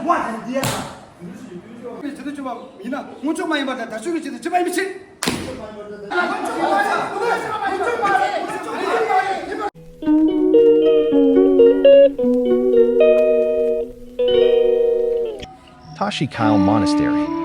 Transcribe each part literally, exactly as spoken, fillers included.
བ་དང་འདི་ཡ། ཇི་ལྟར་བྱུང་བ་ཡིན་ན་སྔོན་བྱུང་མ་ཡིན་པ་དང་དགྲ་བཅོམ་གྱི་ཆེད་དུ་བྱེད་པ་ཡིན་པའི་ཕྱིར། Tashi Kao Monastery.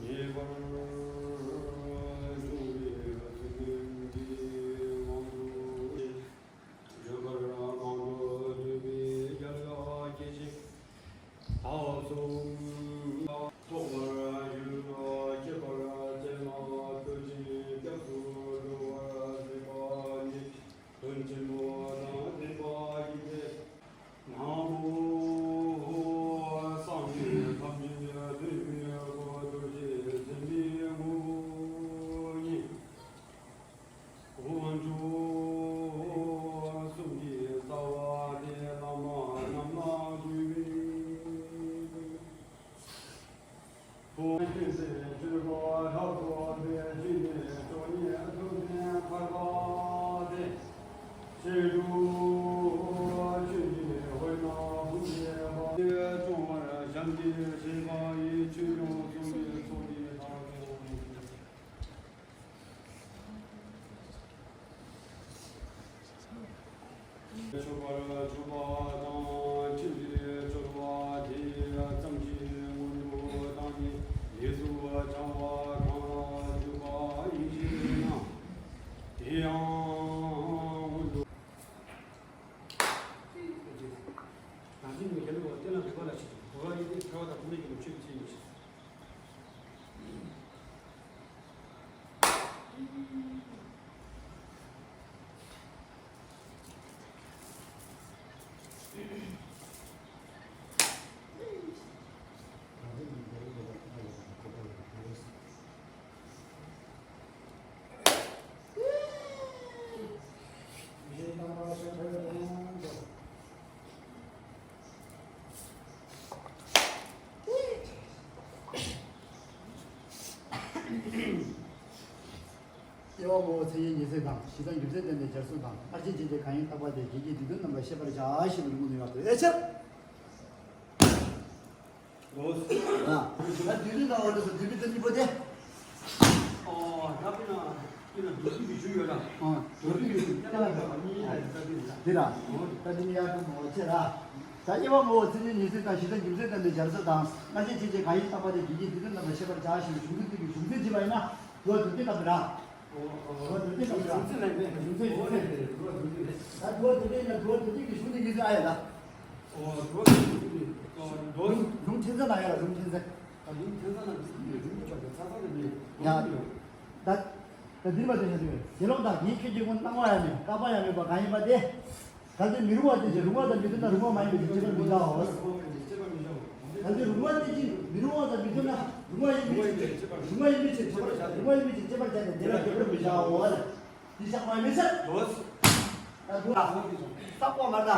ངེས་པར་འབྱུང་བའི་ཚུལ་ཁྲིམས་ཀྱི་དབང་དུ་བྱེད་པར་དབང་དུ་བསྡུས་པའི་རྒྱལ་བ་སྐྱེ་མཆེད་དག་གསུམ་ཐོགས་པར་གྱུར་ཅོ། ཁྱད་པར་ཚད་མ་བོད་ཅན་སྐྱབས་སུ་འགྲོ་བར་མཛད་པ་ནི། དོན་ཆེན་པོ་དང་ལྡན་པ་ཡིན་ཏེ། ན་མོ་སངས་རྒྱས་ཐམས་ཅད་མཁྱེན་པའི་སྐུ་རྡོ་རྗེ་འཛིན་པའི། དབྱེ་བ་ངོ་བོ་མཚན་ཉིད་ཉིད་སེལ་དང་གཞི་རྩ་རྒྱུ་མཚན་བསྟན་པའི་སྦྱར་སྲོལ་དང་སྔར་བྱས་རྗེས་འབྲས་གང་ཡིན་བརྟག་པ་སྟེ་བརྒྱད་ཀྱི་སྡེ་བདུན་རྣམ་པར་ཤེས་པར་བྱ་ཞེས་པའི་ལུང་ནས་ཡོད་པ་དེ་ཕྱིར། ལོས། ཨ། ད་དུས་ཚོད་དང་འོ་དེ་སོ་དུས་ཚོད་གཉིས་པོ་དེ། ཨོ། ད་དཔེར་ན་དཔེར་ན་མདོར་བསྡུས་ཀྱི་གཞུང་ཡོད་ལ། ཨ། མདོར་བསྡུས་ཀྱི་གཞུང་གཏན་ལ་འབེབས་པ་གཉིས་ལ་ཡོད་ས་དེ་རེད་ལ། འདི་ལ། ད་དེ་ནི་ཡར་དུ་མ་བ་ཆེ་ལ། ད་དབྱེ་བ་ངོ་བོ་མཚན་ཉིད་ཉིད་སེལ་དང་གཞི་རྩ་རྒྱུ་མཚན་བསྟན་པའི་སྦྱར་སྲོལ་དང་སྔར་བྱས་རྗེས་འབྲས་གང་ཡིན་བརྟག་པ་སྟེ་བརྒྱད་ཀྱི་སྡེ་བདུན་རྣམ་པར་ཤེས་པར་བྱ་ཞེས་པའི་གཞུང་ཚིག་དེ་གི་གཞུང་ཚིག་བྲིས་པ་ཡིན་ན་འགྲོ་བ་དུས་དེ་སྐབས་ར། འགྲོ་བ་དུས་དེ་སྐབས་ར། གཞུང་ཚིག་ལ་ཡིན་པས་གཞུང་ཚིག་གཞུང་ཚིག་རེད། འགྲོ་བ་དུས་དེ་རེད། ད་འགྲོ་བ་དུས་དེ་ཡིན་ན་འགྲོ་བ་དུས་དེ་གི་གཞུང་དེ་ཡིན་ཚུལ་ཨ་ཡ་ད། ཨོ། འགྲོ་བ་དུས་དེ་ཨོ་འགྲོ། ལུང་ལུང་ཕྲན་ཚེགས་ན་ཡ་ལ་ལུང་ཕྲན་ཚེགས། ད་ལུང་ཕྲན་ཚེགས་ན་ལུང་ཕྲན་ཚེགས་ལུང་ཕྲན་ཚེགས་ན་ལུང་ཕྲན་ཚེགས་ཡ། ད་ད་འདིར་མ་དེ་ཡ་དེ་དགེ་སློང་དག་ངས་ཁྱོད་ཀྱི་དབང་སྣང་བ་ཡང་མེད་བཀག་པ་ཡང་མེད་པ་གང་ཡིན་པ་དེ། གལ་ཏེ་མི་རུང་བ་སྟེ་ཅི་རུང་བ་དང་མི་མཐུན་ན་རུང་བ་མ་ཡིན་པའི་ཕྱིར་དཔྱད་པར་མི་བྱའོ། གལ་ཏེ་རུང་བ་སྟེ་ཅི་མི་རུང་བ་དང་མི་མཐུན་ན་རུང་བ་ཡིན་པའི་ཕྱིར་རུང་བ་ཡིན་པའི་ཕྱིར་རུང་བ་ཡིན་པའི་ཕྱིར་དཔྱད་པར་བྱ་སྟེ་དེ་ལ་དཔྱད་པར་མི་བྱའོ། འདི་བཞག་པ་མི་ཟེར། ལོས། ད་འདུག་ལ། ས་ཀོ་མར་ད།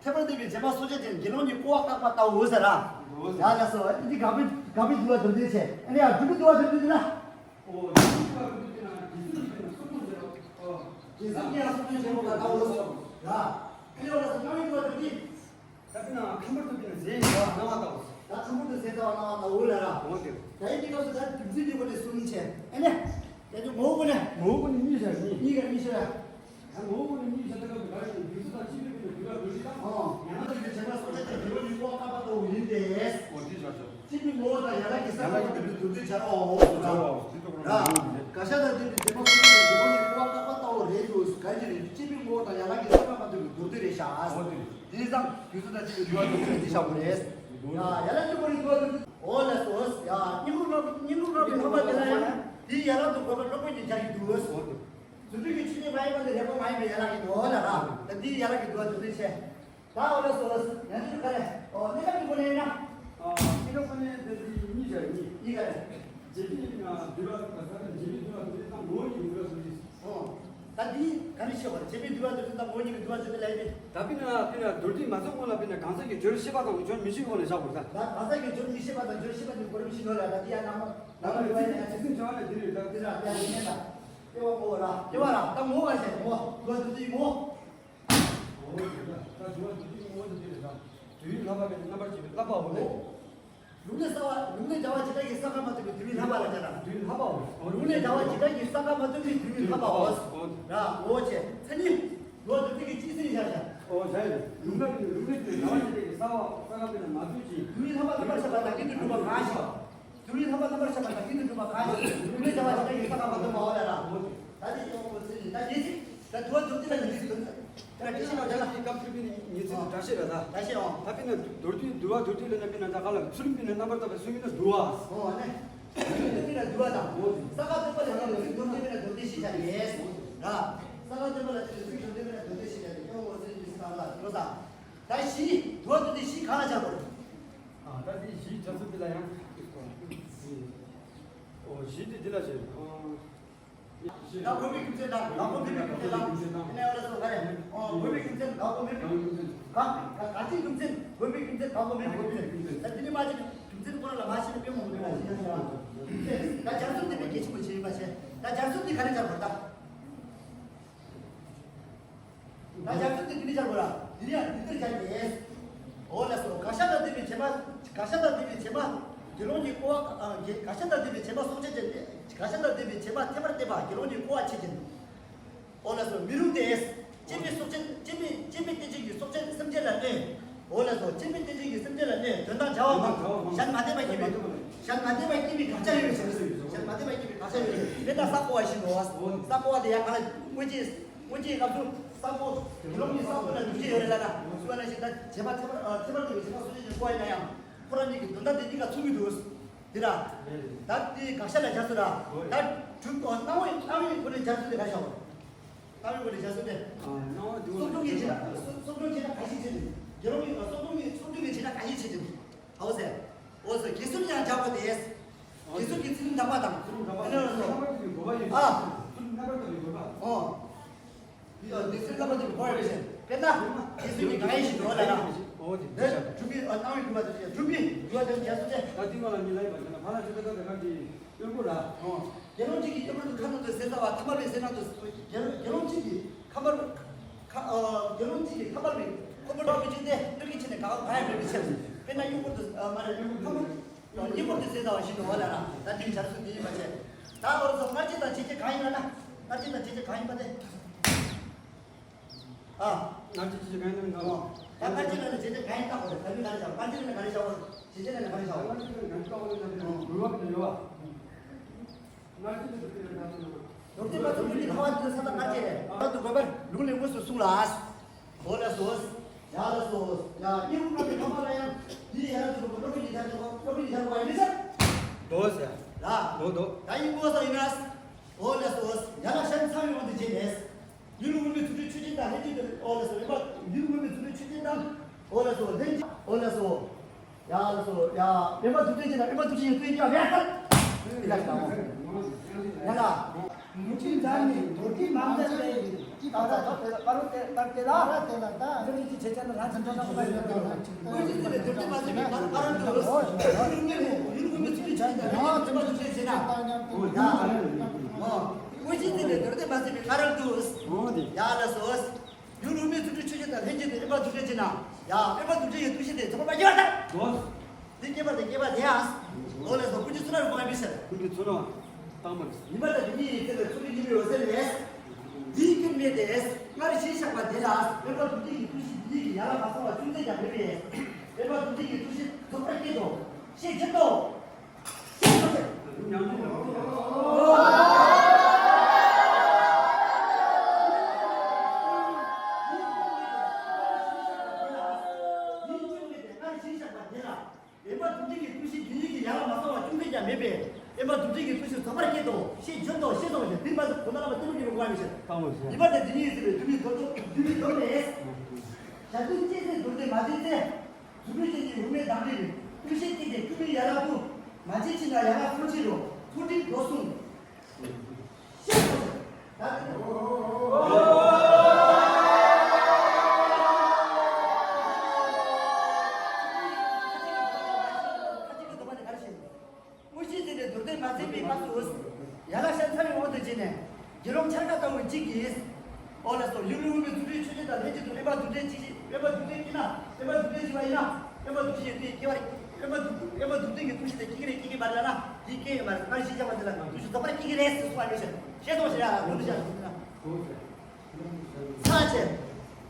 ཐེག་པ་འདུས་པའི་བྱེ་མ་སྲོག་ཆགས་ཅན་དགེ་སློང་གི་ཀོ་བ་བཀག་པ་ལྟ་བུ་ཟེར་ར། ལོས། ཡ་ལ་སོ་འདི་ག་བི་ག་བི་འདུལ་བ་འདུལ་འདི་ཆེ་ཨ་ནི་ཡ་འདུལ་བི་འདུལ་བ་འདུལ་འདི་ན། ཨོ། འདུལ་བི་འདུལ་བ་འདུལ་འདི་ན་དགེ་སེམས་ཀྱི་ན་སོ་ཀོ་ཟེར་ར། ཨོ། དགེ་སེམས་ཀྱི་ཡང་སོ་ཀོ་ཆེན་པོ་ལ་ལྟ་བུ་ལ་སོ། ཡ། ཨ་ནི་ཡ་ལ་སོ་ག་བི་འདུལ་བ་འདུལ་འདི། ད་དེ་ན་ཁམས་པར་ཐུབ་པའི་ཟས་ཡིན་པ་སྣང་བ་ལྟ་བུ། ད་ཁམས་པར་དུ་ཟས་ཟ་བ་སྣང་བ་ལྟ་བུ་ལ་ར། འོ་དེ། ད་ཡིན་དེ་སྐབས་སུ་ད་རྒྱུ་མཚན་གྱི་སྒོ་ནས་གསུམ་བྱས་ཨ་ནི། ཡ་དེ་ངོ་བོ་ནས། ངོ་བོ་ནས་གཉིས་བྱ་གཉིས། གཉིས་ཀ་གཉིས་བྱ། ད་ངོ་བོ་ནས་གཉིས་བྱ་ད་སྐབས་སུ་ག་རེ་བྱུང་རྒྱུ་ཚོ་དང་སྤྱི་ལུགས་ཀྱི་འདུལ་བ་འདུལ་བྱེད་དང་། ཨོ། ཡང་ན་དེ་བྱེད་པ་སོགས་ཆ་ཆ་འདུལ་བ་ནི་ཀོ་བ་བཀག་པ་ལྟ་བུ་ཡིན་ཏེ། འོ་དེ་བྱ་ཆོག་སྤྱི་པའི་ངོ་བོ་དང་ཡན་ལག་གི་ས་ཁ་མ་ཐུབ་པའི་འདུལ་འདུལ་བྱ་ར་འོ་འོ་བྱ་ར། འོ་དེ་ལྟ་བུ་ར། ག་ཤ་དང་ལྡན་པའི་བྱེད་པ་སོགས་ཆ་ཆ་འདུལ་བ་ནི་ཀོ་བ་བཀག་པ་ལྟ་བུ་རེད་འདུག་ག་ཅི་རེད་སྤྱི་པའི་ངོ་བོ་དང་ཡན་ལག་གི་ས་ཁ་མ་ཐུབ་པའི་མདོར་བསྡུས་རེད་ཤག་འོ་དེ་རེད། དེ་ཙང་དུས་ཚོད་དང་བཅས་པའི་འདུལ་བ་འདུལ་ཚུལ་འདི་བཞག་པ་རེད། ཡ་ཡ་ལ་སྤྱི་པོ་རེད་འདུལ་བ་འདུལ། འོ་ལགས་སོ། ཡ་སྙིང་ཁུང་རབ་སྙིང་ཁུང་རབ་པའི་ལྷག་པ་དེ་ལ་ཡང་དེའི་ཡན་ལག་ཏུ་དགོས་པ་སློབ་དཔོན་གྱིས་སྦྱར་གྱི་འདུག་རྫུ་འཕྲུལ་གྱི་ཆོས་ཉིད་མ་ཡིན་པ་ནི་རེག་པ་མ་ཡིན་པའི་ཡན་ལག་གི་འདུག་ལ་ར། ད་འདིའི་ཡན་ལག་གི་འདུལ་བ་འདུལ་ཚུལ་ཆེ། ད་འོ་ལགས་སོ། ཡང་ཅིག་ག་རེ། འོ་གནས་སྐབས་ཀྱི་སྒོ་ནས་ཡིན་ན། ཨ་གནས་སྐབས་ཀྱི་སྒོ་ནས་འདི་གཉིས་བྱ་གཉིས། གཉིས་ག་རེ། རྗེས་ཕྱི་འདུལ་བ་འདུལ་བ་ཟེར་ན་རྗེས་ཕྱི་འདུལ་བ་འདུལ་བ་དང་ངོ་བོ་ཉིད་འདུལ་བ་འདུལ་བ། ཨོ། ད་འདི་ག་རེ་ཤེས་པ་རེད། རྗེས་ཕྱི་འདུལ་བ་འདུལ་ཚུལ་དང་ངོ་བོ་ཉིད་ཀྱི་འདུལ་བ་འདུལ་ཚུལ་ལ་ཡིན་ཏེ། ད་དཔེར་ན་དཔེར་ན་མདོར་བསྡུས་མ་ཚང་སྔོན་ལ་དཔེར་ན་གང་ཟག་གི་སྦྱོར་ཤེས་པ་དང་སྦྱོར་མི་ཤེས་པའི་སྒོ་ནས་བཞག་དགོས་ད། ད་གང་ཟག་གི་སྦྱོར་མི་ཤེས་པ་དང་སྦྱོར་ཤེས་པ་ནི་གོ་རིམ་བཞིན་ནོ་ལ་ད་འདི་ཡང་ནང་མ། ད་ནང་མ་ཡིན་ན་ཇི་སྲིད་འབྱུང་བ་འདི་རེད་ད། འདི་ར་ཡང་ཡིན་ད། ལྟེ་བ་ངོ་བོ་ར། ལྟེ་བ་ར་ད་ངོ་བོ་ག་ཞེས་ངོ་བོ་འདུལ་བ་འདུལ་ཚུལ་ངོ་བོ། ངོ་བོ་འདུལ་ད་འདུལ་བ་འདུལ་ཚུལ་ངོ་བོ་འདི་རེད་ད། དུས་ཡུན་ལྷག་པ་ཀུན་ནས་རྣམ་པར་འབྱེད་པའི་བརླག་པའོ། ལུང་ནས་བྱ་བ་ལུང་ནས་བྱ་བ་ཇི་ལྟར་གྱི་བསགས་པ་མ་ཐུབ་པའི་དུས་ཡུན་ལྷག་པ་ལ་སྦྱར་ར། དུས་ཡུན་ལྷག་པའོ། ལུང་ནས་བྱ་བ་ཇི་ལྟར་གྱི་བསགས་པ་མ་ཐུབ་པའི་དུས་ཡུན་ལྷག་པའོ། ར་འོ་ཆེ་མཚན་ཉིད། འདུལ་བ་འདུལ་ཚུལ་གྱི་སྤྱི་ཚིག་བཞག་བཞག་འོ་བྱ་ཡིན། ལུང་ནས་ལུང་ནས་བྱ་བ་ཇི་ལྟར་གྱི་བསགས་པ་བསགས་པ་ཀུན་ནས་མ་ཐུབ་ཅིང་། དུས་ཡུན་ལྷག་པ་རྣམ་པར་ཤེས་པ་དང་ཀུན་ཏུ་གྲུབ་པ་གང་ཞིག་དུས་ཡུན་ལྷག་པ་རྣམ་པར་ཤེས་པ་དང་ཀུན་ཏུ་གྲུབ་པ་གང་ཞིག་ལུང་ནས་བྱ་བ་ཇི་ལྟར་གྱི་བསགས་པ་མ་ཐུབ་པའོ་ལ་ར། ད་དེ་ཡོང་བ་ཚེ་ནི་ད་ཉེ་ཚིག་ད་འདུལ་བ་འདུལ་ཚུལ་ལ་ཉེ་ཚིག་འདུལ། ད་དེ་ཤེས་པ་ད་ལ་དེ་སྐབས་ཐུབ་པའི་ཉེ་ཚིག་ཏུ་བཀྲ་ཤིས་ར་ད། ད་ཤེས་འོང་། ད་དཔེར་ན་མདོར་བསྡུས་འདུལ་བ་མདོར་བསྡུས་ལ་ན་དཔེར་ན་ད་ག་ལ་ཚུལ་ཁྲིམས་དཔེར་ན་རྣམ་པར་དག་པའི་ཚུལ་ཁྲིམས་ལ་འདུལ་བ། ཨོ་ཨ་ནི། ཚུལ་ཁྲིམས་དཔེར་ན་འདུལ་བ་དང་། ཨོ། ས་ག་ཐོན་པ་ལ་ཡང་ཚིག་མདོར་བསྡུས་དཔེར་ན་མདོར་བསྡུས་ཤེས་བྱ་ཡིན། ར། ས་ག་ཐོན་པ་ལ་ཚིག་མདོར་བསྡུས་དཔེར་ན་མདོར་བསྡུས་ཤེས་བྱ་ཡིན། ཀྱང་འོ་ཚིག་གཉིས་སུ་དང་ལ་འགྲོ་དང་། ད་བཞི། འདུལ་བ་འདུལ་ཚུལ་བཞི་གང་ལ་སྦྱར་དགོས། ཨ་ད་དེ་བཞི་སྦྱར་ཚུལ་དེ་ལ་ཡང་། ཨོ་བཞི་དེ་འདི་ལ་བྱེད། ཨོ། ད་དགོས་པའི་རྒྱུ་མཚན་དང་། དགག་དགོས་མེད་པའི་རྒྱུ་མཚན་དང་། དེ་ནས་ཨ་ལ་སོ་ག་རེ། ཨོ་དགོས་པའི་རྒྱུ་མཚན་དགག་དགོས་མེད་པའི་རྒྱུ་མཚན། ག་ག་ག་ཅིའི་རྒྱུ་མཚན། དགོས་པའི་རྒྱུ་མཚན་དགག་དགོས་མེད་པའི་རྒྱུ་མཚན། ད་དེ་ནི་མ་ཅིག་རྒྱུ་མཚན་ཁོ་རང་ལ་མ་ཤེས་ན་དཔེ་མང་པོ་འདུག་ལ་ཤེས་ཡ། ད་སྦྱར་སྲོལ་དེ་དཔེ་གལ་ཆེན་པོ་ཞིག་ཡིན་པ་བྱས། ད་སྦྱར་སྲོལ་དེ་ག་རེ་སྦྱར་དགོས་ད། ད་སྦྱར་སྲོལ་དེ་འདི་འདྲ་སྦྱར་དགོས་ར། འདི་ཡང་འདི་ལྟར་སྦྱར་ཏེ། འོ་ལགས་སོ། དགག་བྱ་དང་ལྡན་པའི་བྱེད་པ། དགག་བྱ་དང་ལྡན་པའི་བྱེད་པ། དགེ་སློང་གི་ཀོ་བ། ཨ་དགེ་དགག་བྱ་དང་ལྡན་པའི་བྱེད་པ་སྲོག་ཆགས་ཅན་ཏེ། དགག་བྱ་དང་ལྡན་པའི་བྱེད་པ་ཐེག་པར་བསྟན་པ་དགེ་སློང་གི་ཀོ་བ་ཆེ་ཅན། འོ་ལགས་སོ། མི་རུང་སྟེ། སྐྱེས་པའི་སྲོག་ཆགས་སྐྱེས་པའི་སྐྱེས་པའི་རྟེན་ཅན་གྱི་སྲོག་ཆགས་སེམས་ཅན་ལ་གནོད། འོ་ལགས་སོ། སྐྱེས་པའི་རྟེན་ཅན་གྱི་སེམས་ཅན་ལ་གནོད། དོན་དག་བྱ་བ་མང་། གཞན་མ་བསྟན་པ་སྐྱེས་པའི། གཞན་མ་བསྟན་པ་སྐྱེས་པའི་དགག་བྱ་ཡོད་ཅེས། གཞན་མ་བསྟན་པ་སྐྱེས་པའི་དགག་བྱ་ཡོད་ཅེས། དེ་ལྟར་ས་ཀོ་བ་བཞིན་ནོ། ས་ཀོ་བ་དེ་ཡང་གང་ལ་དངོས་རྗེས། དངོས་རྗེས་སྐབས་སུ་ས་ཀོ་དགེ་སློང་གི་ས་ཀོ་ལ་འདུ་བྱེད་ཡོད་རེད་ལ་ན། སུ་བ་ན་ཞིག་ད་བྱེད་པ་ཐེག་པ་ཐེག་པ་འདུ་བའི་བྱེད་པ་སུ་ཞིག་ཀོ་བ་ཡིན་ན་ཡང་ཁོ་རང་གཉིས་ཀྱི་དོན་དག་དེ་གཉིས་ཀ་མཚུངས་ཀྱི་འདུག་དེ་ལ། ད་དེ་དགག་བྱ་ལ་སྦྱར་སྲོལ་ལ། ད་གྲུབ་སྣང་བའི་སྣང་བའི་སྒོ་ནས་སྦྱར་སྲོལ་དེ་ག་ཤོག་སྣང་བའི་སྒོ་ནས་སྦྱར་སྲོལ་དེ། སྣང་བ་འདུལ་བ་སོ་སྐྱོང་གི་བྱེད་སྟངས། སོ་སོ་སྐྱོང་བྱེད་སྟངས་ག་ཞིག་བྱེད་དེ། དགེ་སློང་གི་སོ་སྐྱོང་གི་སོ་སྐྱོང་གི་བྱེད་སྟངས་ག་ཞིག་བྱེད་དེ། ཨའོ་ཟེར། ཨོ་ཟེར། དགེ་ཚུལ་ཡང་སྦྱར་དགོས་ཏེ། དགེ་ཚུལ་གྱི་ཚུལ་ཁྲིམས་དག་པ་དང་། ཚུལ་ཁྲིམས་དག་པ་དང་། ཨ་ནི་ལ་སོ། རྣམ་པར་དག་པའི་དགོས་པ་ཡོད། ཨ། ཚུལ་ཁྲིམས་རྣམ་པར་དག་པའི་དགོས་པ། ཨོ། དེ་ཚུལ་ལ་མ་ལྟོས་པའི་འཁོར་བའི་ཕྱིར། དཔེར་ན། དེ་ཚུལ་གྱི་གང་ཡིན་ཞིག་འགྲོ་བ་ལ་ར། འོ་དེ་འདི་གྲུབ་པའི་སྣང་བའི་གྲུབ་པ་དེ་གྲུབ་པའི་གྲུབ་པ་དེ་རྒྱ་སོ་དེ། ད་ཏིང་ངེ་འཛིན་ལ་ཡིན་པ་ཞེ་ན་ཕ་ལ་ཅི་ད་ད་ད་ག་དེ། དབོན་པོ་ལ། ཨོ། དགེ་སློང་གཅིག་གིས་དབོན་པོ་དང་ཁ་ནང་དུ་ཟས་ཟ་བ་ཐ་མལ་པའི་ཟས་ནང་དུ། དགེ་སློང་དགེ་སློང་གཅིག་གིས་ཁ་མར། ཁ་ཨ། དགེ་སློང་གཅིག་གིས་ཁ་མར་བའི་ཁོལ་པོ་འདྲ་བ་གཅིག་སྟེ་སྣོད་ཀྱི་ཆ་ནས་གང་གང་ཡང་མེད་པའི་ཕྱིར། དཔེར་ན་གཡོག་པོ་དང་ཨ། མ་རེད། ཁ་མར་གཡོག་པོ་དང་ཟས་ཟ་བ་བཞིན་དུ་འོ་ལ་ལ་ད་དེའི་བྱ་སྲོལ་འདི་ཡིན་པ་བྱས། ད་འོ་ཙོ་སྔར་བྱས་དང་བྱེད་བྱེད་གང་ཡིན་ལ་ན། སྔར་བྱས་དང་བྱེད་བྱེད་གང་ཡིན་པ་སྟེ། ཨ། སྔར་བྱས་བྱེད་བྱེད་གང་ཡིན་ལ་ན། ད་སྔར་བྱས་ལ་ནི་བྱེད་བྱེད་གང་ཡིན་ལྟ་དགོས་རེད། ད་མི་ག་རེ་བྱ་བ། སྔར་བྱས་ལ་ནི་ག་རེ་བྱ་བ། བྱེད་བྱེད་ལ་ནི་ག་རེ་བྱ་བ། སྔར་བྱས་ལ་ནི་ག་རེ་བྱ་བ། འོ། འོ། འོ། མདོར་བསྟན་པ་ཚོ་མི་ཁ་བ་དེ་ས་དང་སྔར་བྱས་རེད། ད་དུ་བོད་པར་ལུང་ལས་དངོས་སུ་གསུངས་ལ། འོ་ལགས་སོ། ཡ། གཉེན་པོ་རྣམས་ཀྱི་ཕ་མ་ལ་ཡང་འདི་ཡ་རབས་ཀྱི་སློབ་དཔོན་གྱི་ཡ་རབས་སློབ་དཔོན་གྱི་ཡ་རབས་པ་ཡིན་ཟེར། འདུག་ཟེར། ལ། འདུག་འདུག་ད་ཡིན་པ་སོགས་ཡིན་ན། འོ་ལགས་སོ། ཡ་ལ་གཞན་ཚང་བའི་དབང་དུ་བྱས་ནས། ཡུལ་དབུས་མའི་རྫུ་འཕྲུལ་ཆོས་ཅན་དང་ལྷན་ཅིག་ཏུ། འོ་ལགས་སོ། ཡུལ་དབུས་མའི་རྫུ་འཕྲུལ་ཆོས་ཅན་དང་། འོ་ལགས་སོ། ལྷན་ཅིག་འོ་ལགས་སོ། ཡ་ལགས་སོ། ཡ། དབེན་པ་རྫུ་འཕྲུལ་ཅན་དང་དབེན་པ་རྫུ་འཕྲུལ་ཡང་དུ་ཡིན་ཀྱང་ཡ་ལྟར། ཡ་ལགས། ལུགས་ཀྱི་མཛད་ནི་མདོར་བསྡུས་མ་མཛད་པའི་ཀྱི་ད་ལྟ་ད་དེ་ལ་པ་རོ་དེ་ལྟར་དེ་ལ། ད་དེ་ལ་ད་འདི་རིགས་ཀྱི་ཆེ་ཆེ་ན་རང་ཚོ་འགྲོ་ན་དགོས་པ་ཡོད་དོ། དངོས་གཞི་དེ་ལས་མདོར་བསྡུས་མ་མཛད་པའི་ཕ་རོལ་ཏུ། ཡུལ་དབུས་མའི་ཡུལ་དབུས་མའི་རྫུ་འཕྲུལ་ཆོས་ཅན་དང་ལྷན་ཅིག་ཏུ་དབེན་པ་རྫུ་འཕྲུལ་ཅན་ན། ཡ། དངོས་གཞི་དེ་ལས་མདོར་བསྡུས་མ་མཛད་པའི་ཕ་རོལ་ཏུ། ཡ་ལགས་སོ། ཡུལ་དབུས་མའི་རྫུ་འཕྲུལ་ཆོས་ཅན་དང་ལྷན་ཅིག་ཏུ་དབེན་པ་རྫུ་འཕྲུལ་ཅན་ན། ཡ། དབེན་པ་རྫུ་འཕྲུལ་གྱི་འདུ་ཤེས་དེ་རྫོགས་པར་སྐྱེ་བ་ལྟར། འདི་སྐྱེ་བ་དེ་སྐྱེ་བ་དེ་ཡང་། འོ་ལགས་སོ། ཀུན་གྱི་ཚུལ་ལ་རིག་པ་ཡིན་པའི་ཕྱིར། ཀུན་གྱི་ཚུལ་ལ་བཏང་བར། ཉི་མ་དང་དེ་གཉིས་ཡིན་ཚེ་ལ་ཚུལ་ལུགས་ཉི་མའི་འོད་ཟེར་ལས། འདིའི་སྐྱོན་མེད་དེ། སྔར་ཞེས་བཞག་པ་དེ་ལ་དབེན་པ་རྫུ་འཕྲུལ་གྱི་འདུ་ཤེས་འདི་ཉིད་ཀྱིས་ཡར་ལ་མ་སོང་བ་ཅུང་ཟད་ཀྱང་མེད་པས། དབེན་པ་རྫུ་འཕྲུལ་གྱི་འདུ་ཤེས་རྫོགས་པར་སྐྱེད་དོ། ཞེས་བརྗོད་དོ། དབེན་པ་རྫུ་འཕྲུལ་གྱི་འདུ་ཤེས་འདི་ཉིད་ཀྱིས་ཡར་ལ་མ་སོང་བ་ཅུང་ཟད་ཀྱང་མེད་པས། དབེན་པ་རྫུ་འཕྲུལ་གྱི་འདུ་ཤེས་རྫོགས་པར་སྐྱེད་དོ། ཞེས་བརྗོད་དོ། ཞེས་དོ། ཞེས་འདི་མ་ཟད་གོང་ན་ལ་མ་ལྟད་མོ་བྱེད་པའི་དབང་མི་ཤེས། ཉི་མ་དང་དེ་ཉིད་ཡིན་ཟེར་བའི་དུ་མའི་མདོ་དུ་དུ་མའི་མདོ་ནས། ཞག་བདུན་སྐྱེས་ཚེ་མདོར་བསྡུས་མ་བྱས་ཚེ། རྫུ་འཕྲུལ་ཅན་གྱི་དབུ་མའི་གདངས་རིང་ལ་ཀུན་ཤེས་སྐྱེས་ཏེ་ཀུན་མིན་ཡ་ལ་བུ། མ་བྱས་ཕྱིན་ན་ཡ་ལ་སོ་ཕྱིར་རོ། ཐུགས་དྲན་དོ་གསུངས། ཞེས་སོ། ད་དེ་ནི། དངོས་གཞི་དེ་ནི་མདོར་བསྟན་མ་མཛད་པའི་སྐབས་སུ། ཡ་ལ་གཞན་ཚང་བའི་དབང་དུ་བྱས་ནས། དགེ་སློང་འཆར་ཀ་ལྟ་བུ་གཅིག་གིས། འོ་ལགས་སོ། ཡུལ་དབུས་མའི་རྫུ་འཕྲུལ་ཆོས་ཅན་དང་ལྷན་ཅིག་ཏུ་དབེན་པ་རྫུ་འཕྲུལ་གཅིག་བཞིན། དབེན་པ་རྫུ་འཕྲུལ་གཅིག་ན། དབེན་པ་རྫུ་འཕྲུལ་གཅིག་པ་ཡིན་ན། དབེན་པ་རྫུ་འཕྲུལ་གྱི་དུས་སྐྱེ་བ་རེད། དབེན་པ་རྫུ། དབེན་པ་རྫུ་འཕྲུལ་གྱི་དུས་ཤིག་དེ་སྐྱེ་གི་རེད་སྐྱེ་གི་མ་རེད་ལ་ན། དེ་སྐྱེ་ཡོད་མ་རེད། སྔར་ཞེས་བྱ་བ་དེ་ལ་དུས་ཤིག་རྫོགས་པར་སྐྱེ་གི་རེད་ཟེར་གསུངས་པ་ཡོད་ཟེར། ཤེས་སོང་ཟེར་ཡ་ལ་ལུང་དུ་བཞག་ཟེར་ན། ཚར་བཅད།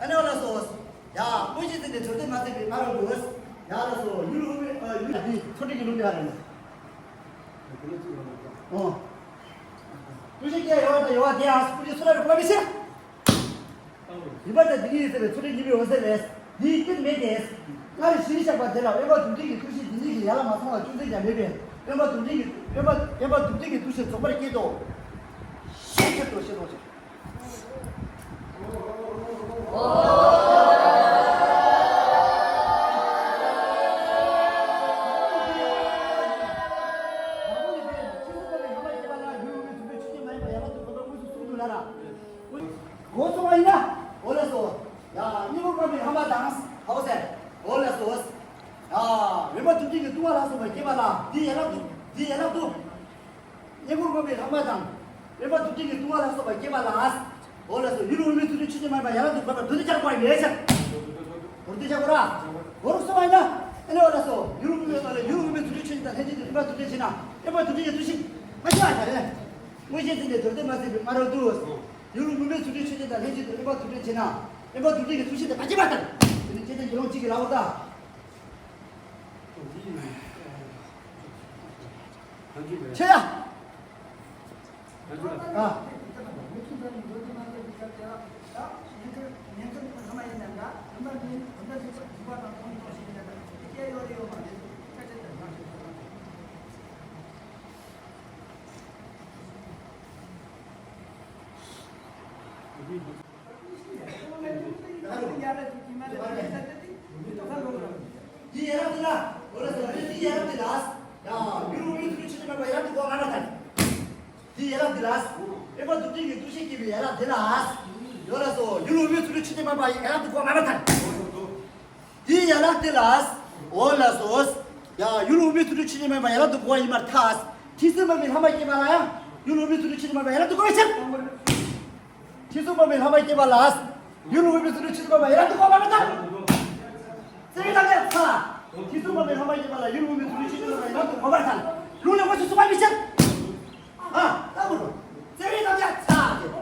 ཨ་ནི་འོ་ལགས་སོ། ཡ། དངོས་གཞི་དེ་ནི་མདོར་བསྟན་མ་མཛད་པའི་ཕ་རོལ་ཏུ། ཡ་ལགས་སོ། ཡུལ་དབུས་མའི། ཨ། ཡུལ་འདི་མཚོ་འདྲེན་གྱི་ལུང་དེ་ཧ་རེད། ཨོ། ཀུན་ཤེས་སྐྱེ་ཡོད་དང་ཡོད་པ་དེ་ཡང་ཀུན་གྱི་ཚུལ་ལ་རིག་པ་མི་ཤེས། ཉི་མ་དང་དེ་ཉིད་ཡིན་ཟེར་བའི་ཚུལ་ཁྲིམས་ཉི་མའི་འོད་ཟེར་ལས། འདིའི་སྐྱོན་མེད་དེ། སྔར་ཞེས་བཞག་པ་དེ་ལ་དབེན་པ་རྫུ་འཕྲུལ་གྱི་འདུ་ཤེས་འདི་ཉིད་ཀྱིས་ཡར་ལ་མ་སོང་བ་ཅུང་ཟད་ཀྱང་མེད་པས། དབེན་པ་རྫུ་འཕྲུལ་གྱི། དབེན་པ། དབེན་པ་རྫུ་འཕྲུལ་གྱི་འདུ་ཤེས་རྫོགས་པར་སྐྱེད་དོ། ཞེས་ཁྱེར་དོ། ཞེས་དོ། ཞེས། གོ་སོང་བ་ཡིན་ན། འོ་ལགས་སོ། ཡ། གཉེན་པོ་བསྒོམས་པའི་ལྷག་མ་དང་། ཧའོ་ཟེར། འོ་ལགས་སོ། ཡ། དབེན་པ་རྫུ་འཕྲུལ་གྱི་ལྟུང་བ་ལ་སོགས་པ་སྐྱེས་པ་ལ། འདི་ཡན་ལག་ཏུ། འདི་ཡན་ལག་ཏུ། གཉེན་པོ་བསྒོམས་པའི་ལྷག་མ་དང་། དབེན་པ་རྫུ་འཕྲུལ་གྱི་ལྟུང་བ་ལ་སོགས་པ་སྐྱེས་པ་ལ། འོ་ལགས་སོ། ཡུལ་དབུས་མའི་རྫུ་འཕྲུལ་ཆོས་ཅན་མ་ཡིན་པ་ཡན་ལག་ཏུ་བསྒོམས་པ་མདོར་བསྡུས་ཆགས་པ་ཡིན་ཟེར། མདོར་བསྡུས་ཆགས་པ་ར། མདོར་སོང་བ་ཡིན་ན། ཨ་ནི་འོ་ལགས་སོ། ཡུལ་དབུས་མའི། ཡུལ་དབུས་མའི་རྫུ་འཕྲུལ་ཆོས་ཅན་དང་ལྷན་ཅིག་ཏུ་དབེན་པ་རྫུ་འཕྲུལ་བྱེད་ན། དབེན་པ་རྫུ་འཕྲུལ་གྱི་འདུ་ཤེས་མ་སྐྱེས་པ་ལྟར། དངོས་གཞི་འཛིན་པའི་མདོར་བསྟན་མ་ཟིན་པའི་སྔ་རོལ་ཏུ། ཡུལ་དབུས་མའི་རྫུ་འཕྲུལ་ཆོས་ཅན་དང་ལྷན་ཅིག་ཏུ་དབེན་པ་རྫུ་འཕྲུལ་བྱེད་ན། དབེན་པ་རྫུ་འཕྲུལ་གྱི་འདུ་ཤེས་དེ་མ་སྐྱེས་པ་ལྟར། དེ་ནི་སྐྱེས་ཆེན་དགེ་སློང་གཅིག་གིས་ལབ་པར་ལྟ། ཆེ་ཡ། ཨ། འདི་ཡན་ལག་འདི་ལ། འོ་ལགས་སོ། འདི་ཡན་ལག་འདི་ལ། ཡ། ཡུལ་དབུས་མའི་རྫུ་འཕྲུལ་ཆོས་ཅན་མ་ཡིན་པ་ཡན་ལག་འདི་གོ་ང་ན་ད། འདི་ཡན་ལག་འདི་ལ། དབེན་པ་རྫུ་འཕྲུལ་གྱི་འདུ་ཤེས་སྐྱེས་པའི་ཡན་ལག་འདི་ལ། འོ་ལགས་སོ། ཡུལ་དབུས་མའི་རྫུ་འཕྲུལ་ཆོས་ཅན་མ་ཡིན་པ་ཡན་ལག་འདི་གོ་ང་ན་ད། འདི་ཡན་ལག་འདི་ལ། འོ་ལགས་སོ། ཡ། ཡུལ་དབུས་མའི་རྫུ་འཕྲུལ་ཆོས་ཅན་མ་ཡིན་པ་ཡན་ལག་འདི་གོ་ཡིན་མར་ཐལ། ཁྱེད་ཚོས་མ་མི་ལྷ་མ་སྐྱེས་པ་ལ་ཡང་ཡུལ་འོད་མའི་ཚུལ་དུ་ཁྱེད་ཚོས་མ་མི་ཡར་དུ་བཀོད་ཕྱིར། ཁྱེད་ཚོས་མ་མི་ལྷ་མ་སྐྱེས་པ་ལ་ཡུལ་འོད་མའི་ཚུལ་དུ་ཁྱེད་ཚོས་མ་མི་ཡར་དུ་བཀོད་པ་མ་ད། ཙེ་རི་དམ་ཡ་ཚ། ཁྱེད་ཚོས་མ་མི་ལྷ་མ་སྐྱེས་པ་ལ་ཡུལ་འོད་མའི་ཚུལ་དུ་ཁྱེད་ཚོས་མ་མི་ཡར་དུ་བཀོད་པ་ད། ལུང་ལ་ངོ་ཚུལ་སུ་མ་མི་ཕྱིར། ཨ། ལྟ་བུ་རུ། ཙེ་རི་དམ་ཡ་ཚ།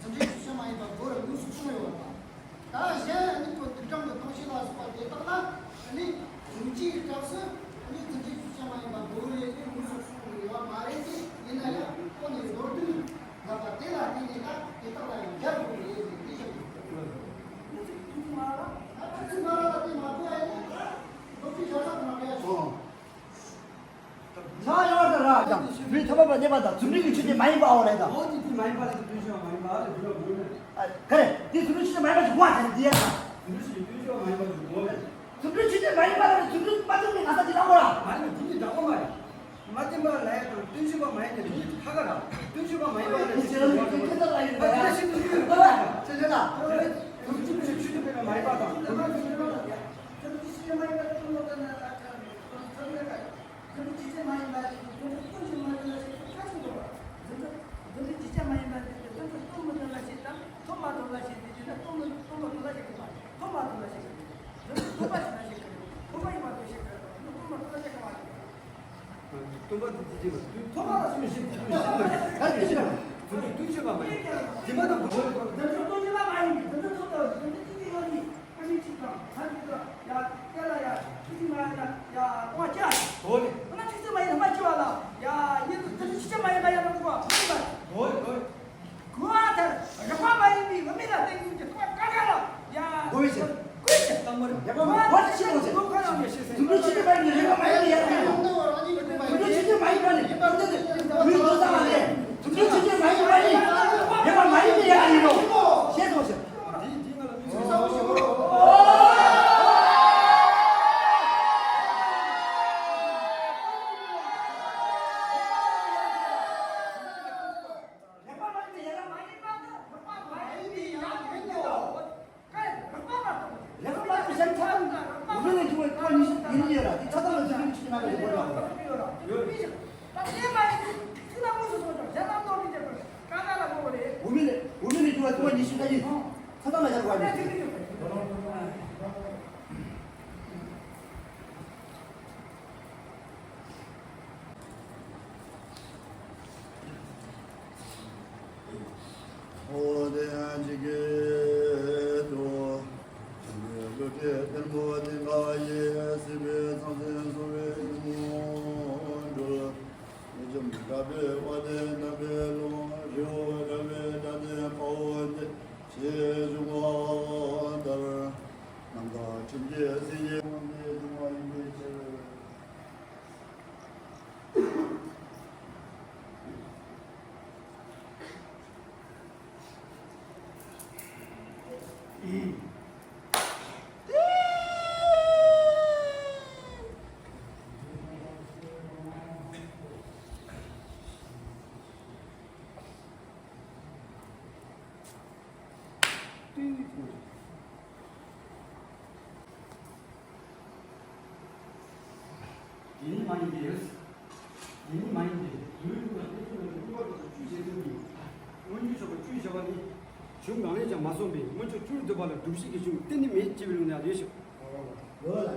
འཛིན་གྲྭའི་ཤེས་བྱ་མ་ཡིན་པ་སྒོ་རུ་དངོས་སུ་གསུངས་ཡོད་པ། ད་གཞན་ནི་ཁོ་འདུག་སྦྲང་གི་སྟོང་བཤད་ལ་སོགས་པ་དེ་དག་ལ་ནི་རིན་ཆེན་གྱི་སྐབས་སུ་ནི་འཛིན་གྲྭའི་ཤེས་བྱ་མ་ཡིན་པ་སྒོ་རུ་ཡེ་ནི་དངོས་སུ་གསུངས་ཡོད་པ་མ་རེད་དེ། ཡིན་ན་ཡང་ཁོ་ནི་མདོར་བསྡུས་ལབ་པ་དེ་ལ་བརྟེན་ནས་ད་དེ་དག་ལ་ཡང་རྒྱབ་དགོས་རེད་ཟེར་དེ་བཤད་ཡོད། ཨ་ཙི་མ་ར་ལ་དེ་མ་གོ་ཨེ་ནི་མདོར་བསྡུས་བྱ་ས་མ་གོ་ཡ་ཆོག་ཆ་ཡོད་པ་དང་ར་དང་མི་ཐོབ་པ་རྙེད་པ་དང་རྫུ་འཕྲུལ་གྱི་ཆོས་ཅན་མ་ཡིན་པའོ་རེད་དང་། འོ་དེ་དེ་མ་ཡིན་པ་ལ་དེ་སྟོན་ཆོས་མ་ཡིན་པ་ལ་དེ་ལ་འགྲོ་ནས། ཨ། ག་རེ། དེ་རྫུ་འཕྲུལ་ཆོས་ཅན་མ་ཡིན་པ་ཞིག་གོ་བ་དེ་ཡ་དང་། རྫུ་འཕྲུལ་ཆོས་ཅན་མ་ཡིན་པ་ཞིག་གོ་བས། རྫུ་འཕྲུལ་ཆོས་ཅན་མ་ཡིན་པ་ལ་རྫུ་འཕྲུལ་མ་ཐུབ་ནས་ང་ས་དེ་ལ་འོ་ར། མ་ཡིན་པ་དེ་འདི་འདྲ་འོ་མ་རེད། མ་བསྟན་པ་ལ་ཡ་དང་སྟོན་ཆོས་པ་མ་ཡིན་ནས་དེ་ཉིད་ཁ་ཁ་ར། སྟོན་ཆོས་པ་མ་ཡིན་པ་ལ་དེ་ཆོས་ལ་ཡིན་པ་ཡིན་པ་ལ་ཆོས་ལ་རྫུ་འཕྲུལ་ཆོས་ཅན་མ་ཡིན་པ་དང་། རྫུ་འཕྲུལ་ཆོས་ཅན་མ་ཡིན་པ་དེ་ཚོ་ལ་ད་ན་ད་ཁ་རེ། རྫུ་འཕྲུལ་ཇི་བྱེད་མ་ཡིན་པ་ཞིག་དོན་དུ་སྟོན་ཅིང་མ་སྟོན་ལ་ཞིག་ཁ་ཅིག་འདུག་པ། རྫུ་འཕྲུལ་རྫུ་འཕྲུལ་ཇི་བྱེད་མ་ཡིན་པ་དེ་དོན་དུ་སྟོན་མི་སྟོན་ལ་ཞིག་དང་ཐོབ་མ་ཐོབ་ལ་ཞིག་དེ་བྱས་ན་སྟོན་མི་སྟོན་མ་ཐོབ་ལ་ཞིག་གི་མ་ཐོབ་མ་ཐོབ་ལ་ཞིག་གི་རྫུ་འཕྲུལ་སྟོན་པ་ཞིག་ལ་ཞིག་གི་ཐོབ་མ་ཡིན་པ་དེ་ཞིག་གི་སྟོན་མ་ཐོབ་ལ་ཞིག་གི་མ་ཞིག་གི། སྟོན་པ་དེ་དེ་དེ་ཐོབ་མ་ལ་སོང་ཞིག་ད་དེ་ཞིག་རྫུ་འཕྲུལ་སྟོན་བྱེད་པ་མ་ཡིན་དེ་མ་དང་པོ། རྫུ་འཕྲུལ་སྟོན་བྱེད་པ་མ་ཡིན་རྫུ་འཕྲུལ་ཐོབ་ཐོབ་རྫུ་འཕྲུལ་ཅི་ཡོད་ནི། ཨ་ནི་གཅིག་དང་ཐ་གཅིག་དང་ཡ་སྐད་ལ་ཡ་ཁྱི་ཁྱི་མ་ཡ་ཡ་ཏོང་ཅ། ཧོ་ལེ། ཨ་ན་ཁྱི་ཁྱི་མ་ཡ་མ་ཅི་བ་ལ་ཡ་ཡིན་དུ་དུ་ཁྱི་ཁྱི་མ་ཡ་མ་ཡ་ན་ཏོང་ཅ། ཧོ་ལེ་ཧོ་ལེ། གོ་བ་ལྟར་རིག་པ་མ་ཡིན་པའི་བུད་མེད་ལ་བརྟེན་ཡོད་ཀྱི་ཐོག་ཀ་ཁ་ལ་ཡ་གོ་བའི་ཕྱིར། གོ་བའི་ཕྱིར། ལྟ་མོ་རེ། རིག་པ་མ་ཡིན་པ་ལ་ཕྱིར་རོ་ཕྱིར། དུ་ཁྱི་ཁྱི་མ་ཡིན་རིག་པ་མ་ཡིན་ཡ་ཁྱི་རོ། དུ་ཁྱི་ཁྱི་མ་ཡིན་པ་ནི་རིག་པ་མ་ཡིན་ཡ་ཁྱི་རོ། ཞེས་སོ་ཞེས། རིག་པ་མ་གཏོགས་གཞན་ཚང་མ་མུ་མེད་ནས་བྱུང་བའི་ཐོག་ཉི་ཤུ་ཡིན་གྱི་ཡོད་ལ། དེ་ཆ་ཚང་ལ་རྫུ་འཕྲུལ་གྱི་ཆོས་ཅན་མ་རེད་དགོས་པ་རེད། མུ་མེད་ནས་མུ་མེད་ནས་བྱུང་བའི་ཐོག་ཉི་ཤུ་ཡིན། ཆ་ཚང་ལ་ཡར་དགོས་པ་རེད། འོ་དེ་ཡང་ཇི་སྐད་དུ། བློ་གྲོས་ལྡན་པོ་དེ་འགའ་ཡིས། སྲིད་པའི་ཚང་སེང་གསོ་བའི་གཞུང་གྲོལ། ཉེ་འཇོམས་དགྲ་བོའི་དབལ་ལྡན་དམ་པའི་ལུང་། རི་བོ་དགྲ་བོའི་དགྲ་ལྡན་དཔའ་བོ་སྟེ། ཞེས་བཞུགས་པ་ལྟར། ནམ་མཁའ་ཁྲིམས་ཀྱི་སྲིད་ཞིའི་དབང་གིས་བྱུང་བ་ཡིན་པའི་ཕྱིར། དེ་ནི་མ་ཡིན་ཏེ། དེ་ནི་མ་ཡིན་ཏེ། དུས་ཡུན་དང་སྐྱེ་ཚུལ་ལ་ནི་སྐུར་བ་དང་བཅུ་ཞེས་ཟེར་ཏེ། སྔོན་འཇུག་སོགས་པ་བཅུ་ཞེས་པ་ནི། གཞུང་གང་ལས་ཀྱང་མ་གསུངས་པས་སྔོན་འཇུག་བཅུར་འདོད་པ་ལ་སྒྲུབ་བྱེད་ཀྱི་གཞུང་གཏན་ནས་མེད་ཅེས་པའི་ལུགས་ནི་ཡོད་ཞིང་། ལོ་ལ།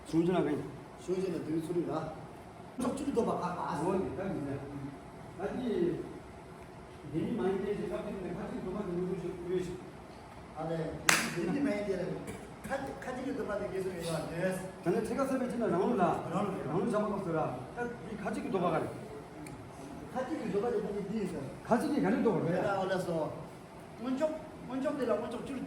གཞུང་ཆེན་ལ་གང་ཡིན། གཞུང་ཆེན་ལ་དེ་རིང་ཚོ་རིག་ལ། སྔོན་འཇུག་བཅུར་འདོད་པ་ཁག་པ། འོ་ནི་ད་ཡིན་ན། ད་དེ། དེ་ནི་མ་ཡིན་ཏེ་ཞེས་སྐབས་དེ་ནས་ཁ་ཅིག་འདོད་པ་དེ་སྔོན་འཇུག་ཞེས་བཀོད་ཞིང་། ཨ་ལས། དེ་ནི་མ་ཡིན་ཏེ་ལ། ཁ་ཁ་ཅིག་གི་འདོད་པ་དེ་གས་སུ་ཡོད་པ་དེ། ད་ནི་ཚིག་ཁ་གསལ་བའི་ཕྱིར་ན་རང་ལུགས་ལ། རང་ལུགས། རང་ལུགས་བྱ་མ་གོ་ཟེར་ར། ད་འདི་ཁ་ཅིག་གི་འདོད་པ་ག་རེ། ཁ་ཅིག་གི་འདོད་པ་དེ་ཁ་ཅིག་འདི་ཡིན་ཟེར། ཁ་ཅིག་གི་ག་རེ་འདོད་པ་རེད། ཨ་ལས་སོ། སྔོན་འཇུག་སྔོན་འཇུག་དེ་ལ་སྔོན་འཇུག་བཅུར་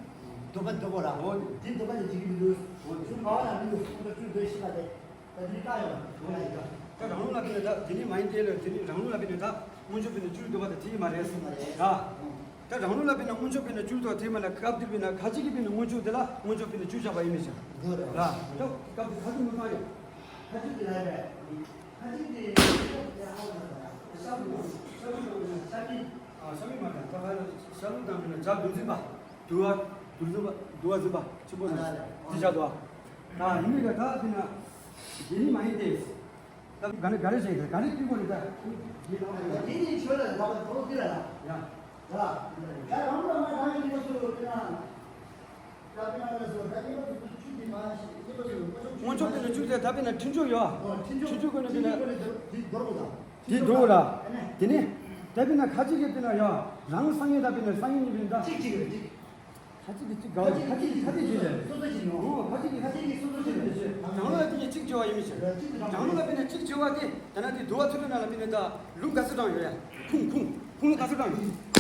འདོད་པ་འདོད་པ་ར། འོ་དེ། དེ་འདོད་པ་དེ་འཇིག་གི་མི་འདུག་འོ་དེ། གཞུང་ག་བ་ལ་མི་འདུག་སྔོན་འཇུག་བཅུར་འདོད་ཤེས་པ་དེ། ད་དེ་ནི་བཀག་ཡོད་པ། འོ་དེ། ད་རང་ལུགས་ལ་བརྟེན་ནས་ད་དེ་ནི་མ་ཡིན་ཏེ་ལ། དེ་ནི་རང་ལུགས་ལ་བརྟེན་ནས་ད་སྔོན་འཇུག་བརྟེན་ནས་བཅུར་འདོད་པ་དེ་དེ་ཡིན་མ་རེད། མ་རེད། ར། ད་རང་ལུགས་ལ་དཔེར་ན་སྔོན་འཇུག་དཔེར་ན་བཅུ་ཐོག་དེ་མ་ན་སྐབས་དེ་དཔེར་ན་ཁ་ཅིག་གིས་དཔེར་ན་སྔོན་འཇུག་དེ་ལ་སྔོན་འཇུག་དཔེར་ན་བཅུ་བཞག་པ་ཡིན་མི་ཤག་ར། ད་སྐབས་དེ་ཁ་ཅིག་མི་གང་ཡོད། ཁ་ཅིག་དེ་ལ་རེད། ཁ་ཅིག་དེ་ཤ་བུ་ཤ་བུ་ཤ་བུ་ཤ་བུ་ཤ་བུ་མ་དང་ད་ཁ་ལ་ཤ་བུ་དང་དཔེར་ན་ཇ་བདུད་འཛིན་པ། དུ་བ། དུ་འཛིན་པ། དུ་བ་འཛིན་པ་ཆེན་པོ་དང་དེ་བཞག་འདུག་ཨ། ད་ཡིན་མི་ག་ད་དཔེར་ན་དེ་ནི་མ་ཡིན་ཏེ། ད་ག་ནས་ག་རེ་བྱས་ཡིན་ག་རེ་བསྟུན་དགོས་རེད་ད། དེ་ནི་ཆོས་ལ་ལབ་པ་དོ་དེ་ལ་ཡ། ཡ། ཡ་རང་ལ་མ་རང་ཡིན་པ་ཚོ་དེ་ན། ད་དེ་ན་ལ་སོ་ད་དེ་ན་ཚོ་ཆུ་དེ་མ་ཤེས་དེ་པ་ཚོ་སྔོན་འཇུག་དེ་ལ་ཆུ་དེ་ད་དཔེར་ན་ཁྲིད་འཇུག་ཡོད། ཁྲིད་འཇུག་ཁྲིད་འཇུག་གོ་ནས་དཔེར་ན་དེ་འདོར་དགོས་ད། དེ་འདོར་དགོས་ད། དེ་ནི་ད་དཔེར་ན་ཁ་ཅིག་གིས་དཔེར་ན་ཡ་རང་སང་ཉིན་ད་དཔེར་ན་སང་ཉིན་ནི་དཔེར་ན་ད། གཅིག་གཅིག་རེད་གཅིག་ཁ་ཅིག་གིས་གཅིག་དགའ་བ་ཁ་ཅིག་གིས་ཁ་ཅིག་བྱེད་བྱེད། སོ་སོ་བྱེད་ཉོ། ཨོ་ཁ་ཅིག་གིས་ཁ་ཅིག་གིས་སོ་སོ་བྱེད་བྱེད། རང་ལུགས་ལ་དེ་ནས་གཅིག་བྱེད་པ་ཡིན་མི་ཤེས། རང་ལུགས་ལ་དཔེར་ན་གཅིག་བྱེད་པ་དེ་ད་ན་དེ་དུ་བ་ཐུ་ལུ་ན་ལ་དཔེར་ན་ད་ལུང་ག་ཚོད་དྲངས་ཡོད་ཡ། ཁུངས་ཁུངས་ཁུངས་ལུང་ག་ཚོད་དྲངས་ཡོད།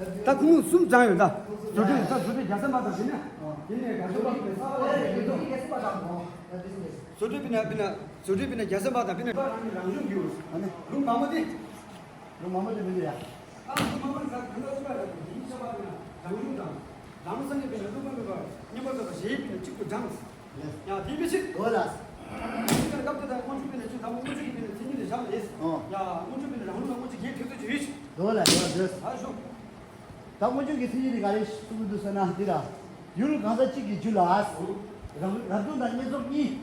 ད་ཁུངས་ལུང་གསུམ་དྲངས་ཡོད་ད། བཟོ་གྲྭ་ད་བཟོ་གྲྭ་རྒྱལ་ས་མ་དང་དེ་ནས་དེ་ནས་ག་ཚོད་པ་དཔེར་ན་ས་བ་ལ་དེ་ཚོ་བཟོ་གྲྭ་དཔེར་ན་དཔེར་ན་བཟོ་གྲྭ་དཔེར་ན་རྒྱལ་ས་མ་དང་དཔེར་ན་རང་གི་རང་བྱུང་གི་ལུང་མང་པོ་དེ། ལུང་མང་པོ་དེ་མི་འདུག་ཡ། ཨ་ལུང་མང་པོ་ནི་ད་གང་ལྟར་ཅི་བ་ལ་དེ་ཡིན་ཆ་བ་ན་རང་བྱུང་དང་། རང་སངས་རྒྱས་པའི་ལུང་མ་མེད་པར་བསྙེན་པར་རྫོགས་པ་ཞེས་པའི་གཅིག་ཏུ་བགྲངས། ཡང་དེ་མི་ཕྱིར། འོ་ལགས། སྐབས་དེ་དག་སྔོན་འཇུག་པའི་ནས་ཅི་དང་པོ་སྔོན་འཇུག་གི་པའི་ནས་མཚན་ཉིད་ལས་བཞག་ལས། ཡང་སྔོན་འཇུག་པའི་ནས་རང་ལུགས་ལ་སྔོན་འཇུག་བརྒྱད་ཐེབས་ཚོད་ཅིག་ཡོད་ཅིག་འོ་ལགས་འོ་ལགས། ཨ་ཞུ། ད་སྔོན་འཇུག་གི་མཚན་ཉིད་དེ་ག་རེ་གསུང་གི་འདུག་ཟེར་ན་འདི་ར། ཡུལ་གང་ཟག་གཅིག་གི་རྒྱུད་ལ། རང་རང་བྱུང་དང་བསྙེན་རྫོགས་གཉིས།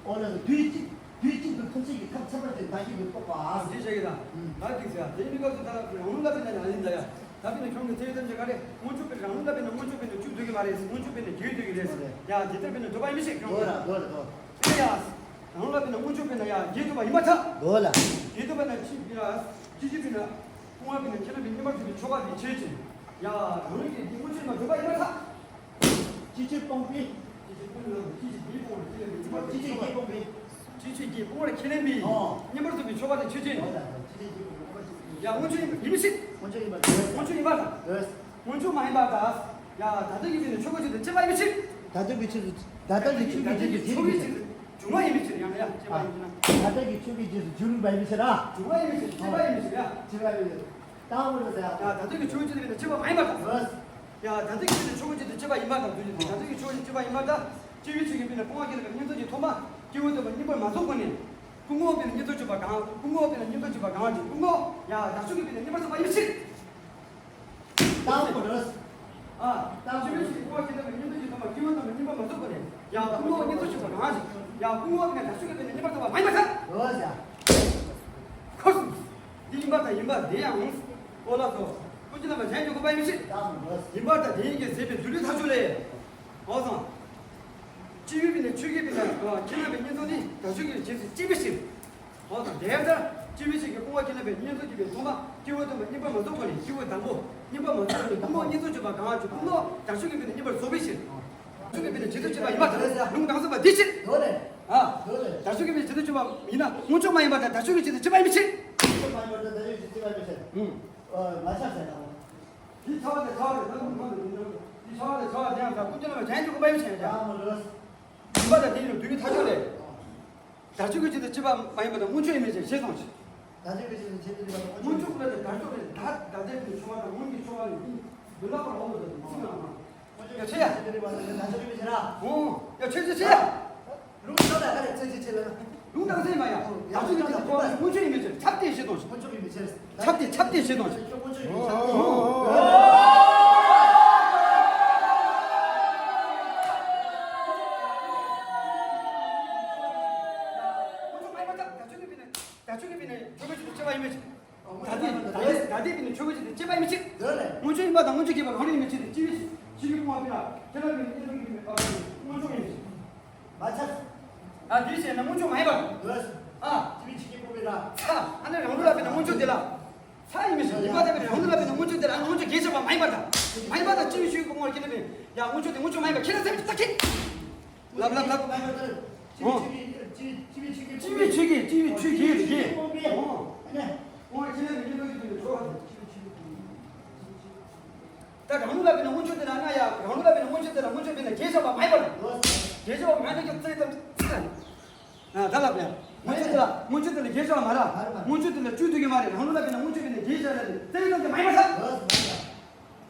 འོ་ལགས་དུས་གཅིག་དུས་གཅིག་ཏུ་ཐམས་ཅད་ཀྱི་ཐབས་ཁྱད་པར་ཅན་བདག་ཉིད་དུ་རྟོགས་པ། ཨ་འདི་བྱས་ཀྱི་ད། ད་འདི་ཟེར་ཡ་དེ་ནི་སྐབས་སུ་ད་རང་ལུགས་ལ་དཔེར་ན་ཡང་ཡིན་ད་ཡ། ད་དཔེར་ན་ཁྱོད་ཀྱི་ཚེ་ཐམས་ཅད་ག་རེ་སྔོན་འཇུག་པའི་རང་ལུགས་ལ་དཔེར་ན་སྔོན་འཇུག་པའི་ནས་བཅུ་འདུས་ཀྱི་མ་རེད། སྔོན་འཇུག་པའི་ནས་བརྒྱད་འདུས་ཀྱི་རེད། ཡ་འདི་ལྟར་དཔེར་ན་འདོད་པ་ཡིན་མི་ཤེས་ཁྱོད་ཀྱི། ཡ། རང་ལུགས་ལ་དཔེར་ན་སྔོན་འཇུག་དཔེར་ན་ཡ་བརྒྱད་འདུས་པ་ཡིན་པར་ཐལ། འདོད་ལ། བརྒྱད་འདུས་པ་ན་ཅི་ཡ། ཅི་ཅི་དཔེར་ན། སྐུ་ངོ་དཔེར་ན་ཁྱེད་རང་གི་བསྙེན་པར་ཐུབ་པའི་ཆོ་ག་འདི་བྱེད་ཅིང་། ཡ། རང་ལུགས་ཀྱི་འདི་སྔོན་འཇུག་ཡིན་པར་འདོད་པ་ཡིན་པར་ཐལ། ཅི་ཅི་སྤོང་པའི། ཅི་ཅི་སྤོང་ལ་ཅི་ཅི་འདི་སྤོང་ལ་ཅི་ལ་འདི་སྤོང་ལ་ཅི་ཅི་འདི་སྤོང་པའི། ཅི་ཅི་འདི་སྤོང་ལ་ཁས་ལེན་པའི། ཨོ། བསྙེན་པར་ཐུབ་པའི་ཆོ་ག་འདི་བྱེད་ཅིང་། ཨོ་ད་ད་ཅི་ཅི་འདི་སྤོང་པའི། ཡ་སྔོན་འཇུག་ཡིན་པ་ཡིན་མི་སྲིད། སྔོན་འཇུག་ཡིན་པ་འདོད། སྔོན་འཇུག་ཡིན་པ་དང་། འདོད། སྔོན་འཇུག་མ་ཡིན་པ་དང་། ཡ་ད་ལྟ་ཡིན་པའི་ནི་ཆོ་ག་ཅིག་ཏུ་སྐྱེ་བ་ཡིན་མི་སྲིད། ད་ལྟ་གི་ཆོས་སུ་ད་ལྟ་གི་ཆོས་ཀྱི་རྗེས་སུ་འཇུག་པ་ཡིན་མི་སྲིད། ཡང་ན་ཡང་སྐྱེ་བ་ཡིན་མི་སྲིད་ན། ད་ལྟ་གི་ཆོས་ཀྱི་རྗེས་སུ་འཇུག་པ་ཡིན་མི་སྲིད་ལ། འཇུག་པ་ཡིན་མི་སྲིད། སྐྱེ་བ་ཡིན་མི་སྲིད་ཡ། སྐྱེ་བ་ཡིན་མི་སྲིད། ད་འོ་ན་ཟེར་ཡ། ད་ལྟ་གི་ཆོས་ཀྱི་རྗེས་སུ་སྐྱེ་བ་མ་ཡིན་པ་དང་། ཡ་ད་ལྟ་གི་ཆོས་ཀྱི་རྗེས་སུ་སྐྱེ་བ་ཡིན་པ་དང་དུས་ཀྱི་ད་ལྟ་གི་ཆོས་ཀྱི་སྐྱེ་བ་ཡིན་པ་དང་། སྐྱེ་བའི་ཆོས་ཀྱི་དཔེར་ན་སྤོང་བ་སྐྱེ་ལ་བསྙེན་རྫོགས་ཀྱི་ཐོག་མ་སྐྱེ་བོ་དོན་པ་བསྙེན་པར་མ་རྫོགས་གོང་ནས། སྐུ་ངོ་དཔེར་ན་བསྙེན་རྫོགས་བྱེད་པ་གང་། སྐུ་ངོ་དཔེར་ན་བསྙེན་རྫོགས་བྱེད་པ་གང་ཅིག་སྐུ་ངོ་ཡ་དག་མཆོག་གི་དཔེར་ན་བསྙེན་པར་རྫོགས་པ་ཡིན་མི་སྲིད། ད་འོ་རེད། ཨ། ད་ཆོས་ཀྱི་སྤོང་བ་སྐྱེ་ལ་བསྙེན་རྫོགས་ཀྱི་ཐོག་མ་སྐྱེ་བོ་དོན་པ་བསྙེན་པར་མ་རྫོགས་གོང་ནས། ཡ་སྐུ་ངོ་བསྙེན་རྫོགས་བྱེད་པ་གང་ཅིག་ཡ་སྐུ་ངོ་དཔེར་ན་དག་མཆོག་གི་དཔེར་ན་བསྙེན་པར་རྫོགས་པ་མ་ཡིན་པར་ཐལ། འོ་ཡ། ཁོ་སུ། འདི་ཡིན་པ་དང་ཡིན་པ་དེ་ཡང་། ཨོ་ལགས་སོ། ཀུན་མཁྱེན་རྣམ་པ་གཞན་གྱི་དགོངས་པ་ཡིན་མི་སྲིད། ཡིན་པ་དང་དེ་ཡིན་གྱི་ཟེར་བའི་མདོ་ལས་ཐག་ཆོད་ལས། འོ་སོང་། སྐྱེ་བོའི་དཔེར་ན་ཆོས་ཀྱི་དཔེར་ན་ཁས་ལེན་པའི་བསྙེན་རྫོགས་ནི་དག་མཆོག་གི་རྗེས་སུ་སྐྱེ་བའི་ཕྱིར། འོ་སོང་། དེ་ལྟར་སྐྱེ་བའི་ཕྱིར་གྱི་སྤོང་བ་ཁས་ལེན་པའི་བསྙེན་རྫོགས་ཀྱི་དཔེར་ཐོག་མ་སྐྱེ་བོ་དོན་པ་བསྙེན་པར་མ་རྫོགས་གོང་ནས་སྐྱེ་བོ་དང་པོ་བསྙེན་པར་མ་རྫོགས་ནས་སྐུ་ངོ་བསྙེན་རྫོགས་བྱེད་པ་གང་ཅིག་སྐུ་ངོ་དག་མཆོག་གི་དཔེར་ན་བསྙེན་པར་རྫོགས་པའི་ཕྱིར། དག་མཆོག་གི་དཔེར་ན་རྗེས་སུ་སྐྱེ་བ་ཡིན་པར་ཐལ། ལུང་དང་མཚུངས་པ་འདི་ཕྱིར། འདོད་ལས། ཨ། འདོད་ལས། དག་མཆོག་གི་དཔེར་ན་རྗེས་སུ་སྐྱེ་བ་ཡིན་ན་སྔོན་འཇུག་མ་ཡིན་པར་ཐལ། དག་མཆོག་གི་རྗེས་སུ་སྐྱེ་བ་ཡིན་པའི་ཕྱིར། སྔོན་འཇུག་མ་ཡིན་པར་ཐལ། དག་མཆོག་གི་རྗེས་སུ་སྐྱེ་བ་ཡིན་པའི་ཕྱིར། ཨུམ། ཨ། མ་ཆགས་ཟེར་དང་། འདི་ཚ་བ་དང་ཚ་བ་མི་མང་དུ་འདི་འདི་ཚ་བ་དང་ཚ་བ་དེ་ཡང་ད་ཀུན་མཁྱེན་རྣམ་པ་གཞན་གྱི་དགོངས་པ་ཡིན་ཕྱིར་ཡང་། ཡིན་པ་དང་དེ་ཡིན་ན་མདོ་ལས་ཐག་ཆོད་ལས། དག་མཆོག་གི་རྗེས་སུ་སྐྱེ་བ་མ་ཡིན་པ་དང་སྔོན་འཇུག་ཡིན་མིན་ཞེས་ཞེས་གསུངས་ཤིང་། དག་མཆོག་གི་རྗེས་སུ་སྐྱེ་བ་ཡིན་པ་དང་སྔོན་འཇུག་ལ་དེ་དག་མཆོག་རེད། ད་ད་ལྟའི་དེ་ཆོ་ག་དང་སྔོན་གྱི་ཆོ་ག་ལས་འདི་འདི་ལ་བར་འོང་དུ་ཚིག་ནང་ན། ཡ་ཆེ་ཡ། ཨོ། ཡ་ཆེ་ཆེ་ཆེ་ཡ། ལུང་ཆོ་ལ་ག་རེ་ཆེ་ཆེ་ཆེ་ལ། ལུང་དང་ཚེ་མ་ཡ། ཡ་ཆེ་ཆེ་ཆེ་ལ་ཁོ་སྔོན་ཆོས་ཡིན་མི་ཆེ། ཁྱབ་སྟེ་ཞེས་དང་། སྔོན་ཆོས་ཡིན་མི་ཆེ། ཁྱབ་སྟེ་ཁྱབ་སྟེ་ཞེས་དང་། སྔོན་ཆོས་ཡིན་ཁྱབ་སྟེ། ཨོ། ད་ཆོས་ཀྱི་པི་ནི་ཆོས་ཀྱི་ཆོས་ཀྱི་ཆོས་པ་ཡིན་མི་ཆེ། ད་ལྟའི་ད་ལྟའི་ད་ལྟའི་པའི་ནི་ཆོས་ཀྱི་ཆོས་ཀྱི་སྤྱད་པ་ཡིན་མི་ཆེ། སྔོན་ཆོས་ཡིན་པ་དང་སྔོན་ཆོས་ཀྱི་པ་གང་རེད་མི་ཆེ་སྟེ་སྤྱི་བའི་ཕྱི་གི་སྤོང་བ་པའི་ལ་ཁྱེད་རང་གི་ཨེ་རང་གི་པའི་སྔོན་ཆོས་ཡིན་མི་ཆེ། མ་ཆགས། ཨ་དེ་བྱས་ན་སྔོན་ཆོས་མ་ཡིན་པ། ཨ་སྤྱི་བའི་ཕྱི་གི་སྤོང་བའི་ལ། ཚ་ཨ་ནི་རང་ལུགས་ལ་པའི་ནི་སྔོན་ཆོས་དེ་ལ། ཚ་ཡིན་མི་ཆེ། ཡིན་པ་དེ་པའི་རང་ལུགས་ལ་པའི་ནི་སྔོན་ཆོས་དེ་ལ་ཨ་ནི་སྔོན་ཆོས་གེགས་བྱེད་པ་མ་ཡིན་པ་དང་། མ་ཡིན་པ་དང་སྤྱི་བའི་ཕྱི་གི་སྤོང་བ་ཁྱེད་རང་པའི་ཡ་སྔོན་ཆོས་དེ་སྔོན་ཆོས་མ་ཡིན་པ་ཁྱེད་རང་སེམས་ཀྱི་ལྟ་ཁྱེད། ལབ་ལབ་ལབ། ཨོ། སྤྱི་བའི་ཆོས་ཀྱི་སྤྱི་བའི་ཆོས་ཀྱི་སྤྱི་བའི་ཆོས་ཀྱི་ཆོས་ཀྱི་ཨོ། ད་རང་ལུགས་ལ་པའི་ནི་སྔོན་ཆོས་དེ་ལ་ན་ཡ་རང་ལུགས་ལ་པའི་ནི་སྔོན་ཆོས་དེ་ལ་སྔོན་ཆོས་པའི་ནི་གེགས་བྱེད་པ་མ་ཡིན་པ་ལ། གེགས་བྱེད་པ་མ་ཡིན་ན་ཀྱང་རྩ་བའི་ཐམས་ཅད་ཚ་ཡིན། ད་ལབ་ཡ། སྔོན་ཆོས་དེ་ལ་སྔོན་ཆོས་དེ་ལ་གེགས་བྱེད་པ་མ་རེད། སྔོན་ཆོས་དེ་ལ་བཅུད་འདུས་ཀྱི་མ་རེད། རང་ལུགས་ལ་པའི་ནི་སྔོན་ཆོས་པའི་ནི་གེགས་བྱེད་པ་རེད། རྩ་བའི་ཐམས་ཅད་མ་ཡིན་པ་ལ།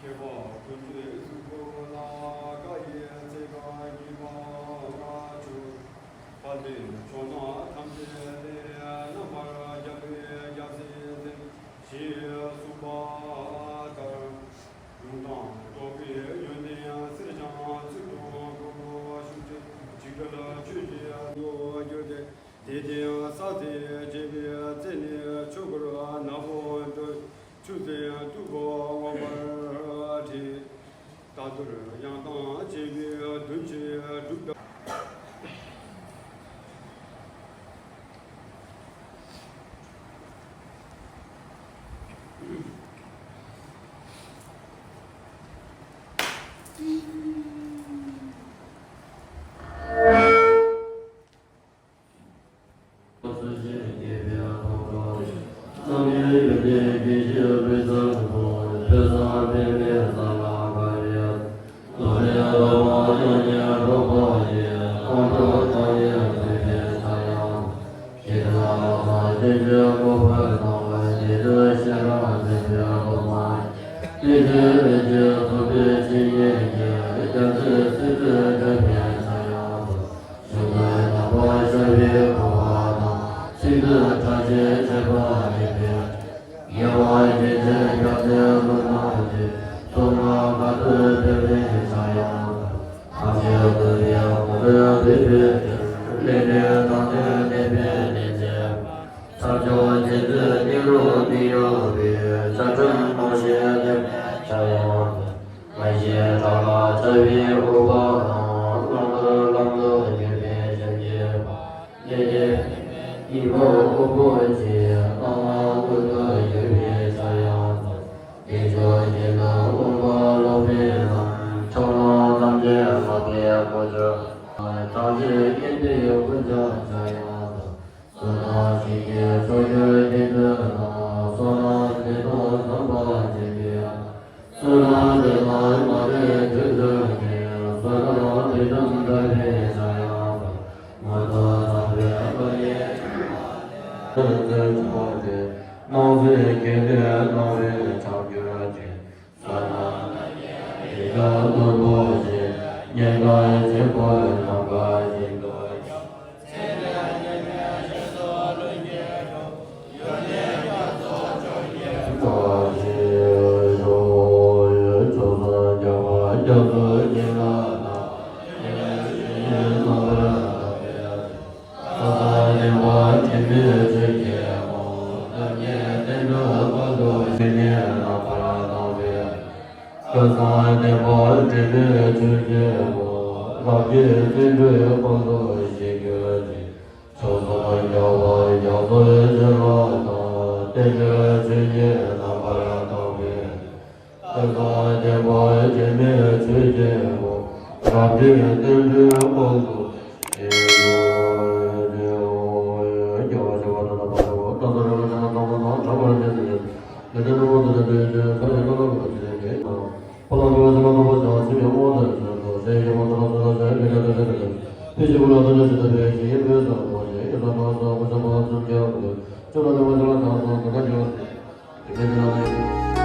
ཁྱད་པར་ཀུན་འདུས་གཟུགས་སྐུ་ལ། བཀའ་ཡི་ཚིག་རྐང་གཉིས་པ་བཅུ། དཔལ་ལྡན་ཕྱོགས་རྣམས་ཐམས་ཅད་ལས། རྣམ་པར་རྒྱལ་བའི་རྒྱལ་སྲིད་འཛིན། ཞེས་གསུངས་པ་ལྟར། ལུང་དང་རྟོགས་པའི་ཡོན་ཏན་གསེར་སྦྱངས་ཚུལ་དང་ཀུན་ལ་ཞུགས་ཏེ། འཇིགས་བྲལ་ཆོས་ཀྱི་དབྱིངས་སུ་གྱུར་ཏེ། དེ་ལྟའི་ས་དེར་སྐྱེས་པའི་ཚེ་ནི་ཆོས་སྐུར་ནག་པོ་འགྲོ། ཆུ་ཚན་དུད་འགྲོ་འོང་བར་བྲེལ། རྟ་ཐུར་གཡང་དང་བཅས་པའི་གདོན་གྱིས་བསྒྲིབས། ལས་ལས་དང་ལས་ལས་དང་ལས་ལས་ལས་ཚེ། ཚར་གཅོད་རྗེ་བཙུན་ཏིང་འཛིན་མི་གཡོ་བའི། ཆགས་ཕྲན་རྨང་གཞིའི་ལས་ཕྱྭ་ཡང་། ལས་ཀྱི་བྲག་ལ་ཕྱྭ་བའི་དབུ་འཕང་ལ། བླང་དོར་ལམ་དུ་གྱུར་པའི་སེམས་བསྐྱེད་པ། ལས་ཀྱི་སྙིང་པོ་དབུལ་པོ་ཆེ། སྣང་བ་ཀུན་ཏུ་གྱུར་པའི་ཕྱྭ་ཡང་དང་། དེ་ཚོ་གྱེན་དུ་དབུལ་བ་ལོག་པའི་ལམ། ཕྱོགས་ལ་ཐམས་ཅད་ལོག་པའི་དཀོར་ཆུ། ཐམས་ཅད་མཁྱེན་པའི་ཀུན་ཁྱབ་ཕྱྭ་ཡང་དང་། བསོད་ནམས་ཞིང་གི་མཆོག་གྱུར་དགེ་འདུན་ལ། བསོད་ནམས་འདི་དག་བསམ་པ་བརྗོད་པའི། བསོད་ནམས་འདི་དག་མ་ལུས་དུས་གསུམ་གྱི། བསོད་ནམས་དུས་གསུམ་འདོད་པའི་ཕྱྭ་ཡང་དང་། མ་ཐོབ་ཐོབ་པའི་བློ་ཡིས་ཐོབ་པའི་ཕྱོགས་ཀྱི། སྣང་སྲིད་ཀྱི་ལས་སྣང་བས་ཁྱབ་གྱུར་ཅིང་། བསོད་ནམས་ལ་ཡང་ཡི་དྭགས་དཀོན་པོ་ཆེ། ཉེན་ཁ་ཆེན་པོའི་ནམ་མཁའ་བཞིན་དུ་ཁྱབ། ཚེ་ལས་ཉེན་མེད་ཞིང་དུ་ལྷུན་གྱིས་གྲུབ། ཡོན་ཏན་རྒྱ་མཚོ་མཆོག་གི་བཀྲ་ཤིས་ཤོག། ཕྱོགས་སུ་རྒྱ་བ་རྒྱ་མཚོ་ཉིད་ལ་ལྷག། ཡེ་ཤེས་རྣམ་པར་དག་པའི། ས་དང་ལྡན་པ་དྲི་མེད་ཆོས་ཀྱི་ངོ་བོ། ལྷ་བརྒྱའི་བསྟན་འགྲོའི་དཔལ་དུ་ཞི་བའི་རྣམ་པར་དག་པའི། སྐལ་བཟང་ལྡན་པ་དྲི་མེད་ཆོས་ཀྱི་ངོ་བོ། ལྷ་བརྒྱའི་བསྟན་འགྲོའི་དཔལ་དུ་ཞི་གྱུར་ཅིག། ཕྱོགས་སུ་རྒྱ་བ་རྒྱ་མཚོའི་ཆུ་ལ་ལྷག། བསྟན་འགྲོའི་ཆོས་ཉིད་རྣམ་པར་དག་པའི། སྐལ་བཟང་ལྡན་པ་དྲི་མེད་ཆོས་ཀྱི་ངོ་བོ། རབ་འབྲིང་བསྟན་འགྲོའི་དཔལ་དུ་ཞི་གྱུར་ཅིག།